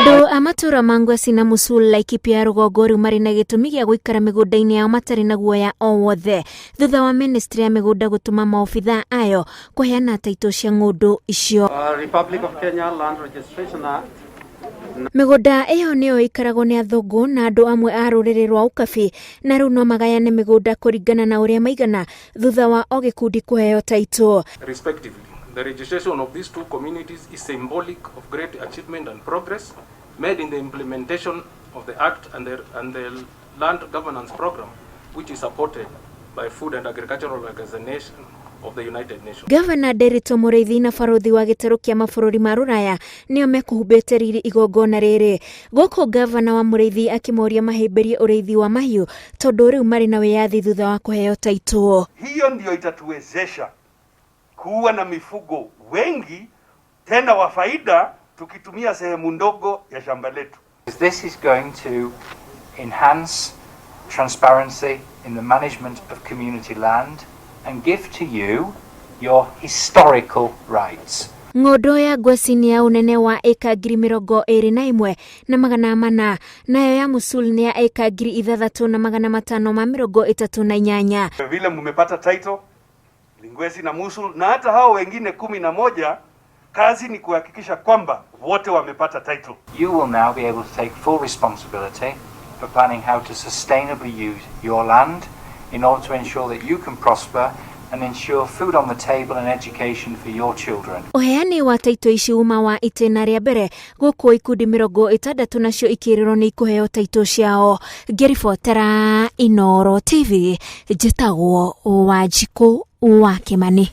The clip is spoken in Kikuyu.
Andũ a matũũra ma Ngwesi na Musul Laikipia ya rũgongo rĩu marĩ na gĩtũmi gĩa gũikara mĩgũnda-inĩ yao matarĩ na guoya o wothe thutha wa ministry ya mĩgũnda gũtũma maobithaa ayo kũheana taitũ cia ng'ũndũ icio. Republic of Kenya Land Registration Act. Mĩgũnda ĩyo nĩyo ĩikaragwo nĩ athũngũ na andũ amwe a rũrĩrĩ rwa Ukabi na rĩu no magayane mĩgũnda kũringana na ũrĩa maigana thutha wa o gĩkundi kũheo taitũ. Respectively. The registration of these two communities is symbolic of great achievement and progress made in the implementation of the Act and the Land Governance Program, which is supported by Food and Agricultural Organization of the United Nations. Gavana Nderitu Mũrĩithi na barũthi wa gĩtarũ kĩa mabũrũri ma rũraya nĩo mekũhumbĩte riri igongona rĩrĩ. Gũkũ gavana wa Mũrĩithi akĩmoria mahĩmbĩrie ũrĩithi wa mahiũ tondũ rĩu marĩ na wĩyathi thutha wa kũheo taitũ. Hiyo ndiyo itatuwezesha kuwa na mifugo wengi tena wa faida tukitumia sehemu ndogo ya shamba letu. This is going to enhance transparency in the management of community land and give to you your historical rights. Ng'ũndũ ya Ngweci nĩ ya ũnene wa ĩka 21,400, nayo ya Musul nĩ ya ĩka 6,538. Vile mmepata title Lingwesi na Musul na hata hao wengine 11, kazi ni kuhakikisha kwamba wote wamepata title. You will now be able to take full responsibility for planning how to sustainably use your land in order to ensure that you can prosper and ensure food on the table and education for your children. Ũheani wa taitũ ici uma wa itĩna rĩa mbere gũkũ ikundi 60 nacio ikĩrĩrwo nĩ ikũheo taitũ ciao. Ngĩribotera Inooro TV, njĩtagwo Wanjikũ wa Kĩmani.